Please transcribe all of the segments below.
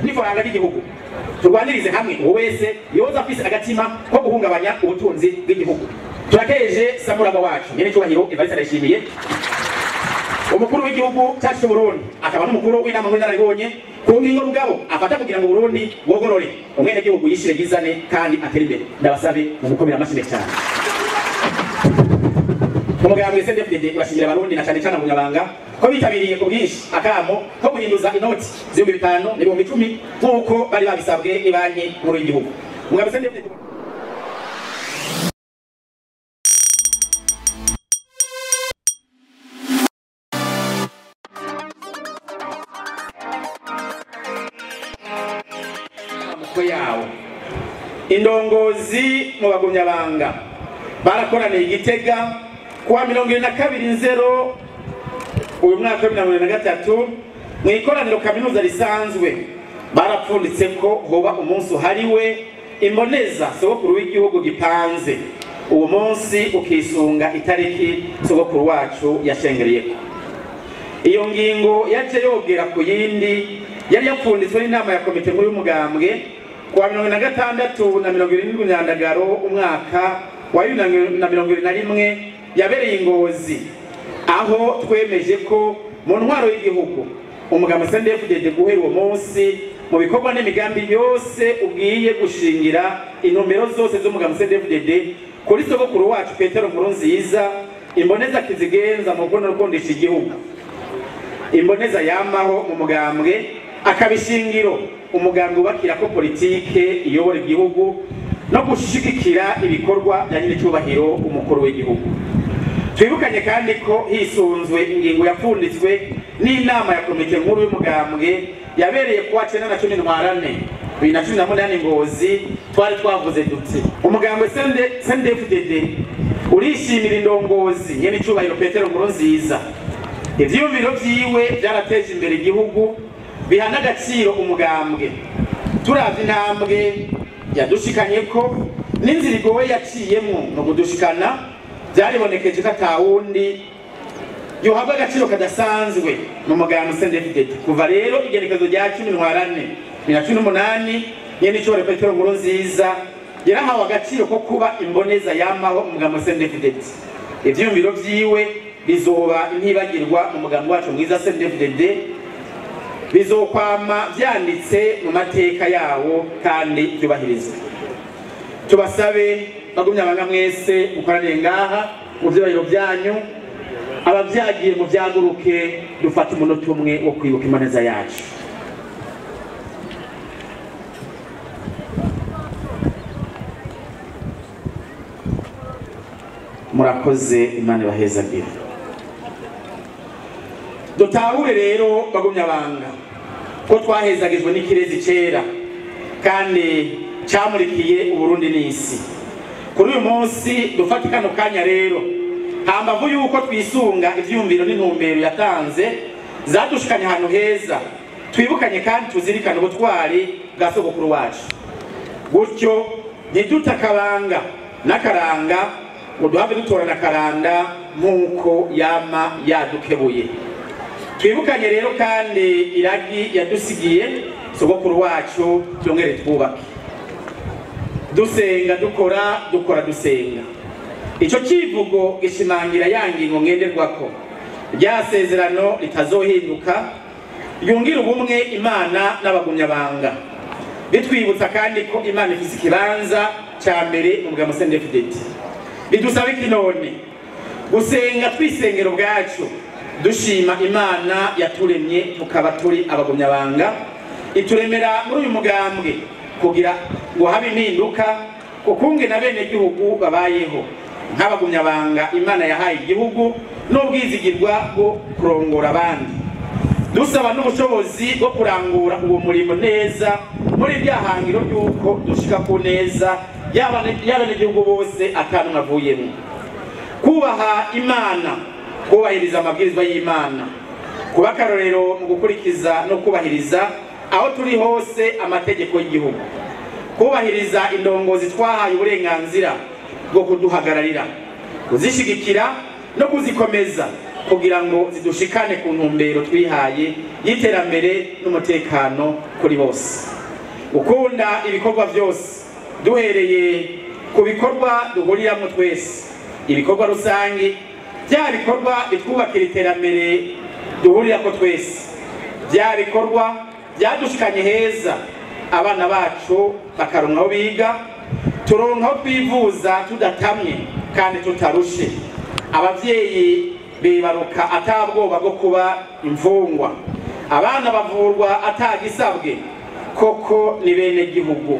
n'ifaranga ry'igihugu. Turwanirize hamwe uwo wese yoza afise agatima ko guhungabanya ubutunzi bw'igihugu. Turakeje samuragwa wacu nyene cyubahiro Evariste Ndayishimiye, umukuru w'igihugu cyacu cy'u Burundi, akaba n'umukuru w'inama nkuru y'inararibonye ku ngingo rugabo afata kugira ngo Burundi bwogorore, umwenegihugu yishire yizane kandi atere imbere. Ndabasabe mu gukomera amashyi cyane. Umugambwe CNDD-FDD urashimira Abarundi na cyane cyane abanyabanga ko bitabiriye ku bwinshi akamo ko guhinduza inoti z'ibihumbi 5 n'ibihumbi 10 nk'uko bari babisabwe n'ibanki nkuru y'igihugu. Umugambwe CNDD-FDD. Yawo indongozi mu bagumyabanga barakoraniye Igitega kuwa 22/0 uyu mwaka wa 2023 mu ikoraniro kaminuza risanzwe. Barapfunditse ko hoba umunsi uhariwe imboneza sogokuru w'igihugu gipanze, uwo munsi ukisunga itariki sogokuru wacu yashengereyeko. Iyo ngingo yaje yogera ku yindi yari yapfunditswe n'inama ya komite nkuru y'umugambwe kuwa 46 na 70 Nyandagaro umwaka wa 2021 yabereye Ingozi, aho twemeje ko mu ntwaro y'igihugu umugambwe CNDD-FDD guhera uwo munsi mu bikorwa n'imigambi yose ugiye gushingira intumbero zose z'umugambwe CNDD-FDD kuri sogokuru wacu Petero Nkurunziza, imboneza kizigenza mu rukundo rukundisha igihugu, imboneza yamaho mu mugambwe, akabishingiro umugambwe ubakira ko politike iyobora igihugu no gushigikira ibikorwa bya nyiricyubahiro umukuru w'igihugu. Twibukanye kandi ko hisunzwe ingingo yapfunditswe n'inama ya komite nkuru y'umugambwe yabereye kuwa 9 na 10 Ntwarante 2018 Ngozi, twari twavuze duti: umugambwe CNDD-FDD urishimira indongozi nyiricyubahiro Petero Nkurunziza. Ivyiyumviro vyiwe byarateje imbere igihugu, biha n'agaciro umugambwe. Turavye intambwe yadushikanye ko n'inzira igoye yaciyemwo mu kudushikana, byaribonekeje ko atawundi yohabwa agaciro kadasanzwe mu mugambwe CNDD-FDD. Kuva rero igenekerezo rya 10 Ntwarante 2018, nyene Petero Nkurunziza yarahawe agaciro ko kuba imboneza yamaho mu mugambwe CNDD-FDD. Ivyiyumviro vyiwe bizoba intibagirwa mu mugambwe wacu mwiza CNDD-FDD, bizokwama vyanditse mu mateka yawo kandi byubahirizwe. Tubasabe bagumya abanga mwese mukoraniye ngaha mu vyubahiro byanyu, abavyagiye mu vyaguruke, dufate umunota umwe wo kwibuka imboneza yacu. Murakoze, Imana ibahezagire. Dutahure rero bagumya abanga ko twahezagijwe n'ikirezi cera kandi camurikiye Uburundi n'isi. Kuri uyu munsi dufate kano kanya rero, hambavu yuko twisunga ivyumviro n'intumbero yatanze zadushikanye ahantu heza, twibukanye kandi tuzirikane ubutwari bwa sogokuru wacu, gutyo ntidute akabanga n'akaranga ngo duhave dutorana akaranda nk'uko yama yadukebuye. Twibukanye rero kandi iragi yadusigiye sogokuru wacu, twongere twubake dusenga, dukora, dukora dusenga. Ico kivugo gishimangira ya ngingo ngenderwako rya sezerano ritazohinduka yungira ubumwe Imana n'abagumyabanga, bitwibutsa kandi ko Imana ifise ikibanza ca mbere mu mugambwe CNDD-FDD. Bidusaba iki none? Gusenga twisengera ubwacu, dushima Imana yaturemye tukaba turi abagumyabanga, ituremera muri uyu mugambwe kugira ngo habe impinduka kukunge na bene gihugu babayeho nk'abagumyabanga Imana yahaye igihugu n'ubwizigirwa bwo kurongora abandi, dusaba n'ubushobozi bwo kurangura uwo murimo neza muri rya hangiro ry'uko dushika ku neza y'abenegihugu bose atanumwe avuyemo. Kubaha Imana, kubahiriza amabwirizwa y'Imana, kuba akarorero mu gukurikiza no kubahiriza aho turi hose amategeko y'igihugu, kubahiriza indongozi twahaye uburenganzira bwo kuduhagararira, kuzishigikira no kuzikomeza, kugira ngo zidushikane ku ntumbero twihaye y'iterambere n'umutekano kuri bose. Gukunda ibikorwa byose duhereye ku bikorwa duhuriramo twese, ibikorwa rusange, bya bikorwa bitwubakira iterambere duhurirako twese, bya bikorwa byadushikanye heza, abana bacu bakaronka aho biga, turonka aho twivuza tudatamye kandi tutarushe, abavyeyi bibaruka atabwoba bwo kuba imfungwa, abana bavurwa atagisabwe koko ni bene gihugu.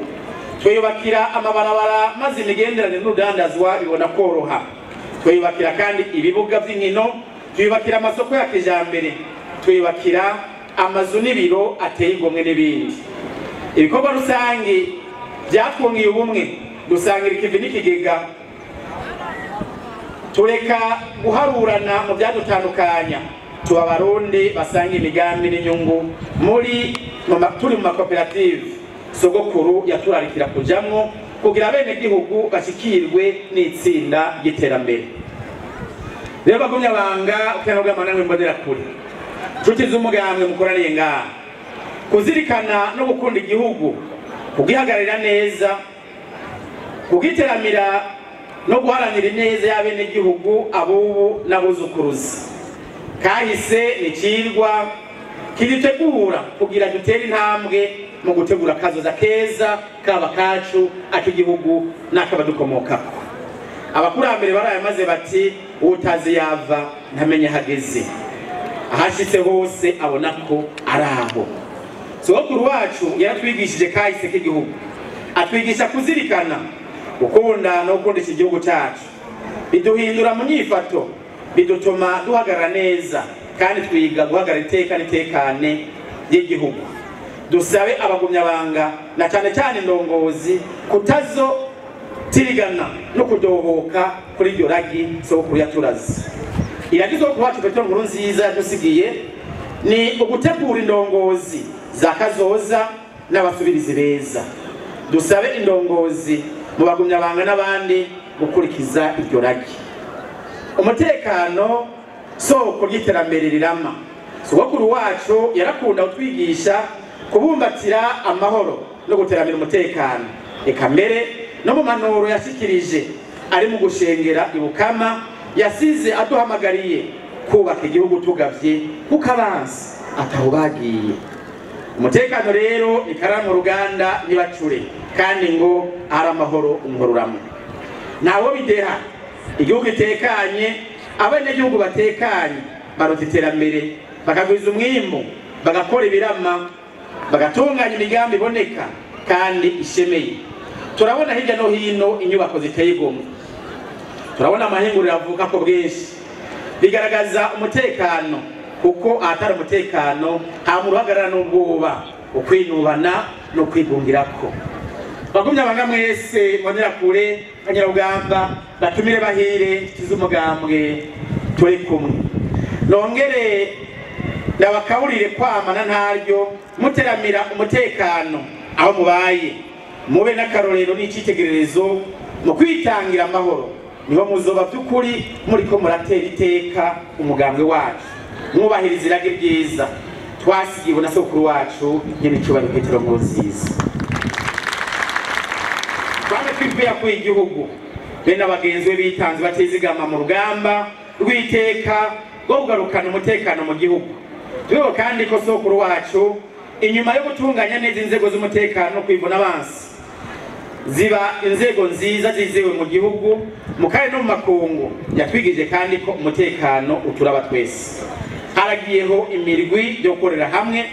Twiyubakira amabarabara maze imigenderanire n'urudandazwa bibona koroha. Twiyubakira kandi ibibuga by'inkino, twiyubakira amasoko ya kijambere, twiyubakira amazu n'ibiro ateye igomwe n'ibindi. Ibikorwa rusange byatwongiye ubumwe, dusangira ikivi n'ikigega, tureka guharurana mu byadutandukanya, tuba Abarundi basanga imigambi n'inyungu turi mu makoperative sogokuru yaturarikira kujamwo kugira bene gihugu bashikirwe n'itsinda ry'iterambere. Rero bagumya banga ukena bw'amanamwe mbonera kure, nshuti z'umugambwe mukoraniye ngaha, kuzirikana no gukunda igihugu, kugihagararira neza, kugiteramira no guharanira ineza y'abenegihugu abubu n'abuzukuruza. Kahise ni icirwa kidutegura kugira dutere intambwe mu gutegura akazoza keza kaba kacu ak'igihugu n'akabadukomokako. Abakurambere barayamaze bati utazi yava ntamenye hageze, ahashitse hose abona ko ari aho. Sogokuru wacu yaratwigishije kahise k'igihugu, atwigisha kuzirikana, gukunda no gukundisha igihugu cyacu, biduhindura mu nyifato, bidutuma duhagarara neza kandi twiga guhagarara iteka n'itekane ry'igihugu. Dusabe abagumyabanga na cyane cyane indongozi kutazo tirigana no kudohoka kuri iryo ragi sogokuru yaturaze. Iragi sogokuru wacu Petero Nkurunziza yadusigiye ni ugutegura indongozi za kazoza n'abasubirizi beza. Dusabe indongozi mu bagumyabanga n'abandi gukurikiza iryo ragi. Umutekano soko ry'iterambere rirama. Sogokuru wacu yarakunda kutwigisha kubumbatira amahoro no guteramira umutekano. Eka mbere no mu manuro yashikirije ari mu gushengera ibukama, yasize aduhamagariye kubaka igihugu tugavye kuko abansi ataho bagiye. Umutekano rero ni karara mu ruganda ntibacure, kandi ngo ari amahoro umuhoruramo. Ntawo bideha igihugu gitekanye, abenegihugu batekanye baruta iterambere, bakagwiza umwimbu, bagakora ibirama, bagatunganya imigambi iboneka kandi ishemeye. Turabona hirya no hino inyubako ziteye igomwe, turabona amahinguriro avuka ko bwinshi, bigaragaza umutekano, kuko ahatari umutekano nta muntu uhagarara n'ubwoba, ukwinubana no kwigungirako. Bagumya banga mwese mbonera kure banyarugamba batumire bahire z'umugambwe turi kumwe. Nongere ndabakaburire kwamana ntaryo muteramira umutekano aho mubaye, mube n'akarorero n'icitegererezo mu kwitangira amahoro, niho muzoba by'ukuri muriko muratera iteka umugambwe wacu, mwubahiriza iragi ryiza twasigiwe na sokuru wacu nyene icubahiro Petero Nkurunziza. Twame twibwira ko igihugu bene abagenzi be bitanze batizigama mu rugamba rw'iteka rwo kugarukana umutekano mu gihugu. Twibuke kandi ko sokuru wacu inyuma yo gutunganya neza inzego z'umutekano no kwivuna abansi, ziba inzego nziza zizewe mu gihugu mu karere no mu makungu, yatwigije kandi ko umutekano uturaba twese. Haragiyeho imirwi yo gukorera hamwe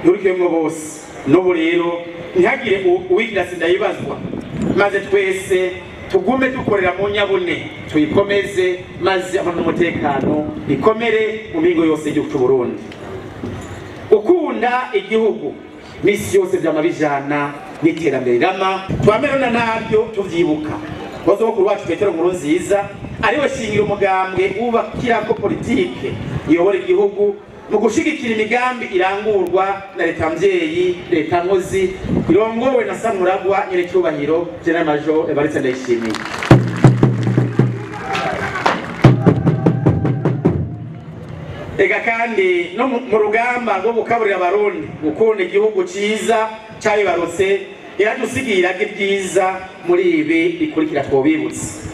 ihurikiyemwo bose. N'ubu rero ntihagire uwigira sindayibazwa, maze twese tugume dukorera mu nyabune, tuyikomeze maze amahoro n'umutekano bikomere mu mihingo yose y'igihugu c'u Burundi. Gukunda igihugu misi yose vyama bijana n'iterambere rirama, twamerana ntabyo tuvyibuka. Sogokuru wacu Petero Nkurunziza ariwe shingiro umugambwe wubakirako politike iyobora igihugu mu gushigikira imigambi irangurwa na leta mvyeyi, leta nkozi irongowe na Samuragwa nyerecyubahiro General Major Evariste Ndayishimiye. Ega kandi no mu rugamba rwo gukaburira Abarundi gukunda igihugu ciza cabibarutse, yaradusigiye irage ryiza muri ibi bikurikira twobibutse: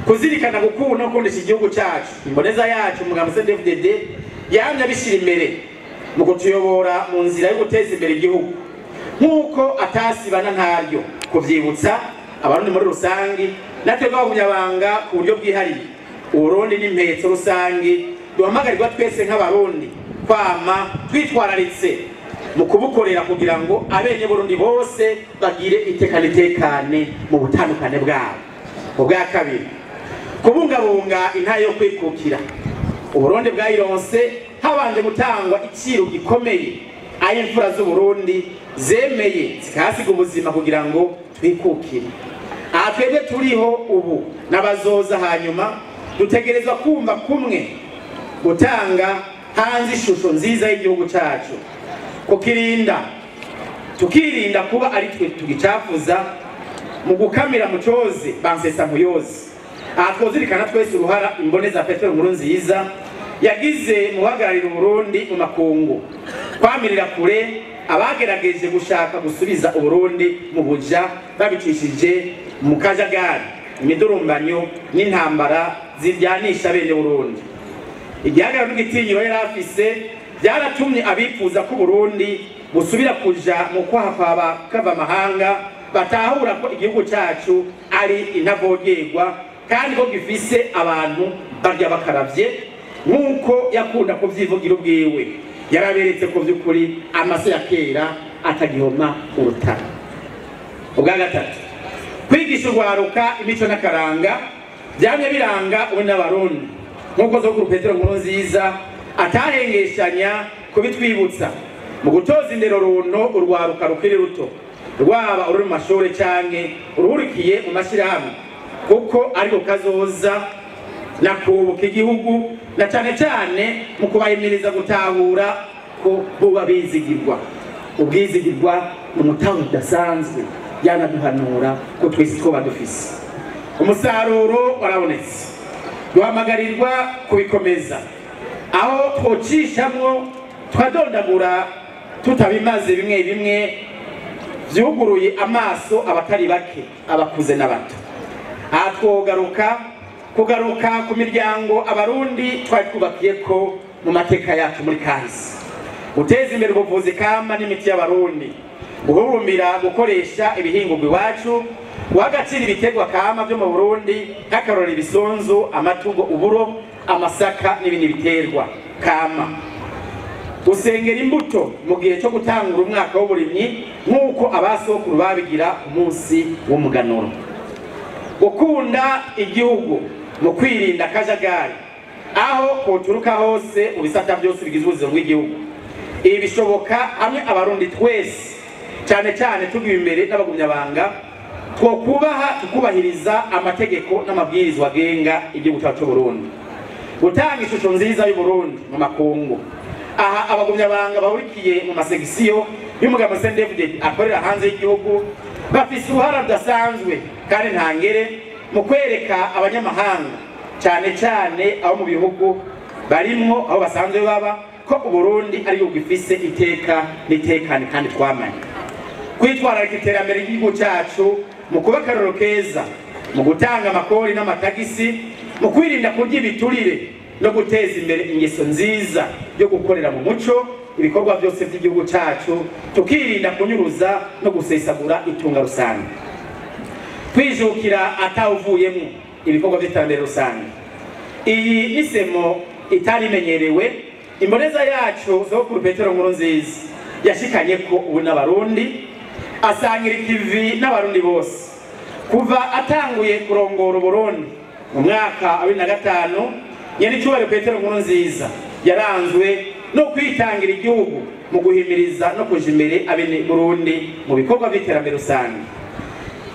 kuzirikana gukunda no gukundisha igihugu cacu. Imboneza yacu umugambi CNDD-FDD yamye abishira imbere mu kutuyobora mu nzira yo guteza imbere igihugu, nk'uko atasibana ntaryo kuvyibutsa Abarundi muri rusangi, natwe tw'abagumyabanga ku buryo bwihariye. Uburundi n'impetso rusangi duhamagarirwa twese nk'Abarundi kwama twitwararitse mu kubukorera kugira ngo abene Burundi bose bagire itekane itekane mu butandukane bwabo. Ubwa kabiri, kubungabunga intare yo kwikukira. Uburundi bwayironse habanje gutangwa iciro gikomeye, aho imfura z'Uburundi zemeye zikahasiga ubuzima kugira ngo twikukire. Aha twebwe turiho ubu n'abazoza hanyuma dutegerezwa kumva kumwe gutanga hanze ishusho nziza y'igihugu cacu, kukirinda tukirinda kuba ari twe tugicafuza mu gukamira mucozi bansesa muyozi. Aha twozirikana twese uruhara imboneza Petero Nkurunziza yagize mu guhagararira Uburundi mu makungu, kwamirira kure abagerageje gushaka gusubiza Uburundi mu buja babicishije mu kajagari, imidurumbanyo n'intambara ziryanisha bene Burundi. Igihagararo n'igitinyiro yari afise byaratumye abifuza ko Burundi busubira kuja mu kwaha kwa kava amahanga batahura ko igihugu cacu ari intavogerwa kandi ko gifise abantu barya bakaravye, nk'uko yakunda kuvyivugira ubwiwe. Yaraberetse ko vy'ukuri amase ya kera atagihoma urutaro. Ubwa gatatu, kwigisha urwaruka imico n'akaranga byamye biranga we n'Abarundi, nk'uko Sogokuru Petero Nkurunziza atahengeshanya kubitwibutsa mu gutoza indero runto urwaruka rukiri ruto, rwaba ururi mu mashuri canke uruhurikiye mu mashirahamwe, kuko ariko kazoza nakubuka igihugu, na cane cane mu kubahimiriza gutahura ko boba bizigirwa. Ubwizigirwa ni umutaho udasanzwe, yanaduhanura ko twese twoba dufise. Umusaruro warabonetse, duhamagarirwa kubikomeza, aho twocishamwo twadondagura tutabimaze bimwe bimwe vyuguruye amaso abatari bake, abakuze n'abato. Aha twogaruka kugaruka ku miryango Abarundi twari twubakiye ko mu mateka yacu muri kahise, guteza imbere ubuvuzi kama n'imiti y'Abarundi, guhurumbira gukoresha ibihingurwa iwacu, guha agaciro ibiterwa kama vyo mu Burundi nk'akarorero ibisunzu, amatungo, uburo, amasaka n'ibindi biterwa kama, gusengera imbuto mu gihe cyo gutangura umwaka w'uburimyi nk'uko abasokuru babigira umunsi w'umuganuro, gukunda igihugu mu kwirinda akajagari aho koturuka hose mu bisata byose bigize ubuzima bw'igihugu. Ibi bishoboka hamwe Abarundi twese, cyane cyane tugiye imbere n'abagumyabanga, twokubaha tukubahiriza amategeko n'amabwirizwa agenga igihugu cyacu Burundi, gutanga ishusho nziza y'u Burundi mu makungu. Aha abagumyabanga bahurikiye mu masegisiyo y'umugabo CNDD-FDD akorera hanze y'igihugu bafise uruhara rudasanzwe kandi ntangere mu kwereka abanyamahanga, cyane cyane abo mu bihugu barimwo aho basanzwe baba, ko Uburundi ari igihugu gifise iteka n'itekane kandi twamanye. Kwitwararika iterambere ry'igihugu cyacu mu kuba akarorero keza, mu gutanga amakori n'amatagisi, mu kwirinda kurya ibiturire no guteza imbere ingeso nziza yo gukorera mu muco ibikorwa byose by'igihugu cyacu, tukirinda kunyuruza no gusesagura itunga rusange, kwijukira atawuvuyemo ibikorwa by'iterambere rusange. Iyi nisemo itari imenyerewe imboneza yacu Sogokuru Petero Nkurunziza yashikanye ko ubu n'Abarundi asangira ikivi n'Abarundi bose. Kuva atanguye kurongora Uburundi mu mwaka wa 2005, nyenicubahiro Petero Nkurunziza yaranzwe no kwitangira igihugu mu guhimiriza no kuja imbere abene Burundi mu bikorwa by'iterambere rusange.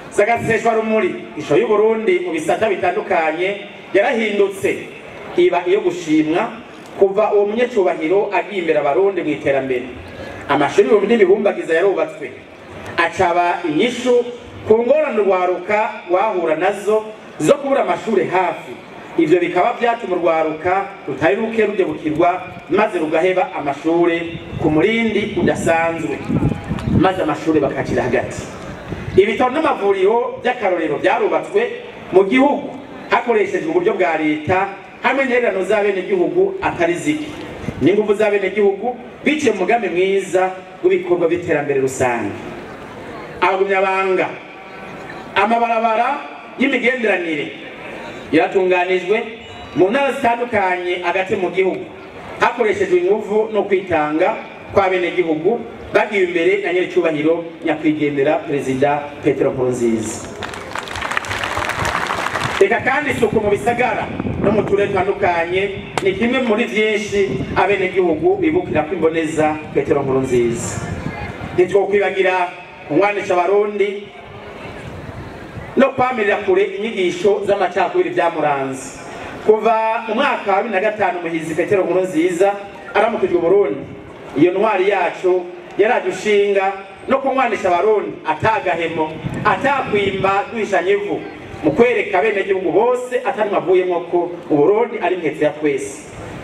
Sagaseseshwa rumuri isho y'Uburundi mu bisata bitandukanye yarahindutse iba iyo gushimwa kuva uwo munyecubahiro agiye imbere Abarundi mu iterambere. Amashuri ibihumbi n'ibihumbagiza yarubatswe acaba inyishu ku ngorane urwaruka wahura nazo zo kubura amashuri hafi, Ivyo bikaba byatuma urwaruka rutari ruke rudebukirwa maze rugaheba amashure ku murindi udasanzwe, maze amashure bakakira hagati. Ibitaro n'amavuriro by'akarorero byarubatswe mu gihugu hakoreshejwe uburyo bwa leta hamwe n'intererano z'abenegihugu atari zike n'inguvu z'abenegihugu, biciye mu mugambi mwiza w'ibikorwa by'iterambere rusange. Abagumyabanga, amabarabara y'imigenderanire yaratunganijwe mu ntara zitandukanye hagati mu gihugu hakoreshejwe inguvu no kwitanga kw'abenegihugu bagiye imbere na nyiricyubahiro nyakwigendera Perezida Petero Nkurunziza. Reka kandi isuku mu bisagara no mu turere dutandukanye ni kimwe muri byinshi abenegihugu bibukira ko imboneza Petero Nkurunziza. Ntitwokwibagira kunywanisha Abarundi no kwamirira kure inyigisho z'amacakubiri byamuranze. Kuva mu mwaka wa 2005 Muhizi Petero Nkurunziza aramukijwe Burundi, iyo ntwari yacu yaradushinga no kunywanisha Abarundi atagahemo atakwimba duhishanye ivu, mu kwereka abenegihugu bose atari mavuyemo ko Uburundi ari mpetse ya twese,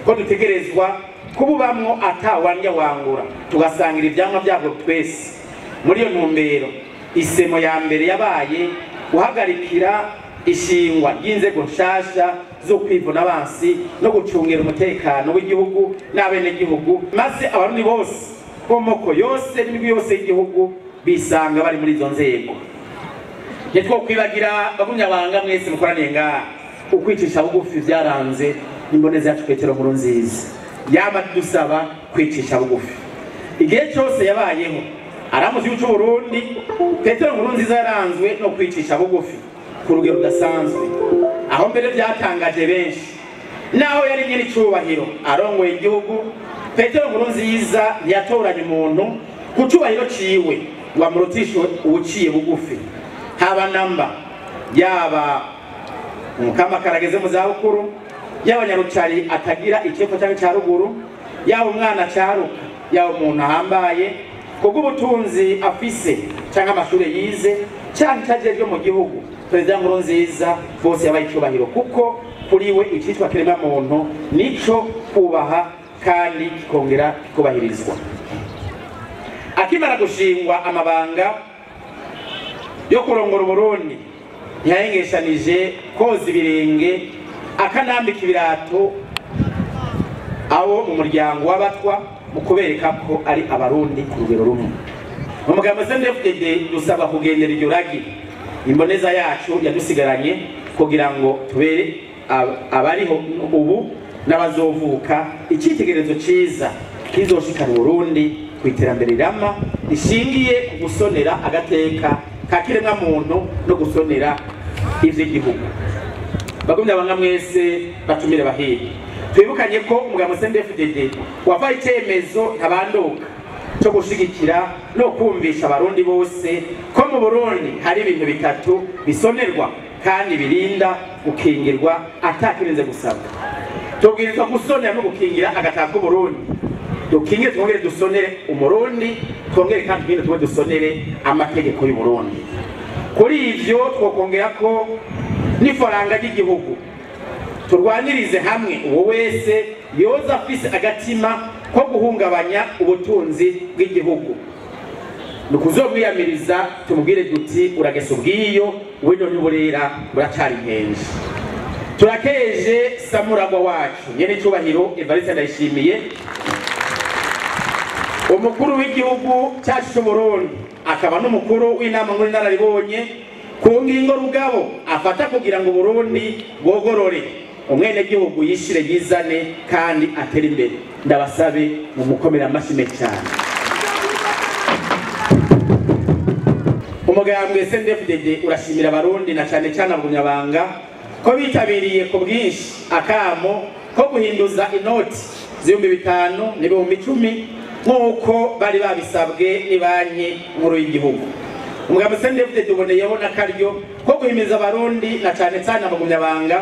ko dutegerezwa kububamwo atawandya wangura, tugasangira ivyamwa byabwo twese. Muri iyo ntumbero, isemo ya mbere yabaye guhagarikira ishingwa ry'inzego nshasha zo kwivuna abansi no gucungira umutekano w'igihugu n'abenegihugu, maze Abarundi bose bo moko yose n'imigwi yose y'igihugu bisanga bari muri izo nzego. Ntitwokwibagira bagumyabanga mwese mukoraniye ngaha ukwicisha bugufi byaranze imboneza yacu Petero Nkurunziza. Yama dusaba kwicisha bugufi igihe cyose yabayeho aramuzi w'u Burundi. Petero Nkurunziza yaranzwe no kwicisha bugufi ku rugero rudasanzwe, aho mbere byatangaje benshi. Naho yari nyiri icubahiro arongoye igihugu, Petero Nkurunziza ntiyatoranye umuntu ku cubahiro ciwe ngo amurutishe uwuciye bugufi, haba namba yaba umukama karageze mu zabukuru, yaba nyarucari atagira icepfo canke ca ruguru, yaba umwana caruka, yaba umuntu ahambaye kubw'ubutunzi afise canke amashure yize canke icajejwe mu gihugu. Perezida Nkurunziza bose yabaye icubahiro, kuko kuri we icitwa kiremwa muntu nico kubaha kandi kikongera kikubahirizwa. Akimara gushingwa amabanga yo kurongora Uburundi, ntiyahengeshanije koza ibirenge akanambika ibirato abo mu muryango w'abatwa mu kubereka ko ari Abarundi ku rugero rumwe. Mu mugambi CNDD-FDD dusaba kugendera iryo ragi imboneza yacu yadusigaranye kugira ngo tubere abariho ubu n'abazovuka icyitegererezo ciza kizoshikana Uburundi ku iterambere rirama rishingiye ku gusonera agateka ka kiremwa muntu no gusonera ivy'igihugu. Bagumye abanga mwese batumire bahiri, twibukanye ko umugambi CNDD-FDD wabaye icyemezo ntabanduka cyo gushigikira no kumvisha Abarundi bose ko mu Burundi hari ibintu bitatu bisonerwa kandi birinda gukingirwa atakirinze gusabwa. Tubwirizwa gusonera no gukingira agataka k'Uburundi, dukingire twongere dusonere Umurundi, twongere kandi twongere tuwe dusonere amategeko y'Uburundi. Kuri ivyo twokongera ko n'ifaranga ry'igihugu turwanirize hamwe uwo wese yoza afise agatima ko guhungabanya ubutunzi bw'igihugu. Nukuzomwiyamiriza tumubwire duti uragesa ubwiyo wino n'uburera buracari inkenje. Turakeje samuragwa wacu nyene icubahiro Evariste Ndayishimiye, umukuru w'igihugu cyacu c'Uburundi, akaba n'umukuru w'inama nkuru inararibonye ku ngingo rugabo afata kugira ngo Uburundi bwogorore, umwenegihugu yishire yizane kandi atere imbere. Ndabasabe mu mukomera amashyi cyane. Umugambwe CNDD-FDD urashimira Abarundi na cyane cyane abagumyabanga ko bitabiriye ku bwinshi akamo ko guhinduza inoti z'ibihumbi 5 n'ibihumbi 10 nk'uko bari babisabwe n'ibanki nkuru y'igihugu. Umugambwe CNDD-FDD uboneyeho n'akaryo ko guhimiza Abarundi na cyane cyane abagumyabanga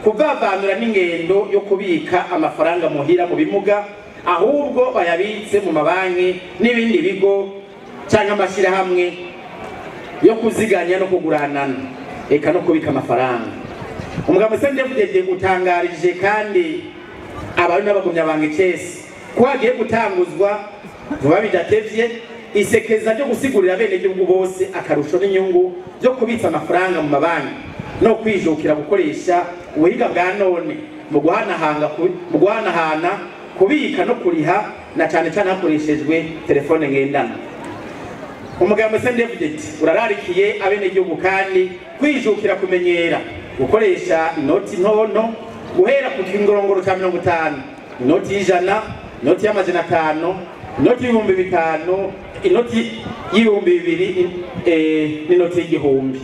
kuvavanura n'ingendo yo kubika amafaranga muhira mu bimuga, ahubwo bayabitse mu mabanki n'ibindi bigo cyangwa amashyirahamwe yo kuziganya no kuguranana, eka no kubika amafaranga. Umugambwe CNDD-FDD utangarije kandi abarundi n'abagumya banga icese ko hagiye gutanguzwa vuba bidatevye isekeza ryo gusigurira abenegihugu bose akarusho n'inyungu byo kubitsa amafaranga mu mabanki no kwijukira gukoresha ubuhinga bwa none mu guhanahana kubika no kuriha na cane cane hakoreshejwe telefone ngendanwa. Umugambwe CNDD-FDD urararikiye abenegihugu kandi kwijukira kumenyera gukoresha inoti ntonto guhera ku kingorongoro ca 50, inoti y'ijana, inoti y'500, inoti y'5000, inoti y'2000 n'inoti y'1000.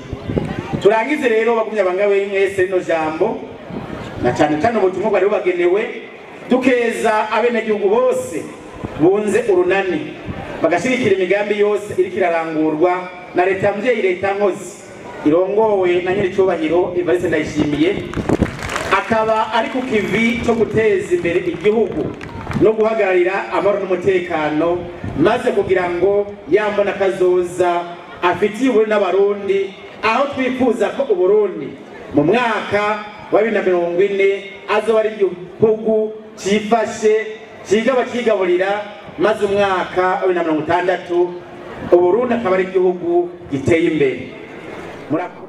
Turangize rero bagumya bangawe mwese rino jambo na cane cane ubutumwa bwari bubagenewe, dukeza abenegihugu bose bunze urunani bagashigikira imigambi yose iriko irarangurwa na leta mvyeyi, leta nkozi irongowe na nyiricubahiro Evariste Ndayishimiye, akaba ari ku kivi cyo guteza imbere igihugu no guhagararira amahoro n'umutekano, maze kugira ngo yambona kazoza afitiye Uburundi n'Abarundi, aho twifuza ko Uburundi mu mwaka wa 2040 azoba ari igihugu cifashe cigaba kigaburira, maze umwaka wa 2060 Uburundi akaba ari igihugu giteye imbere. Murakoze.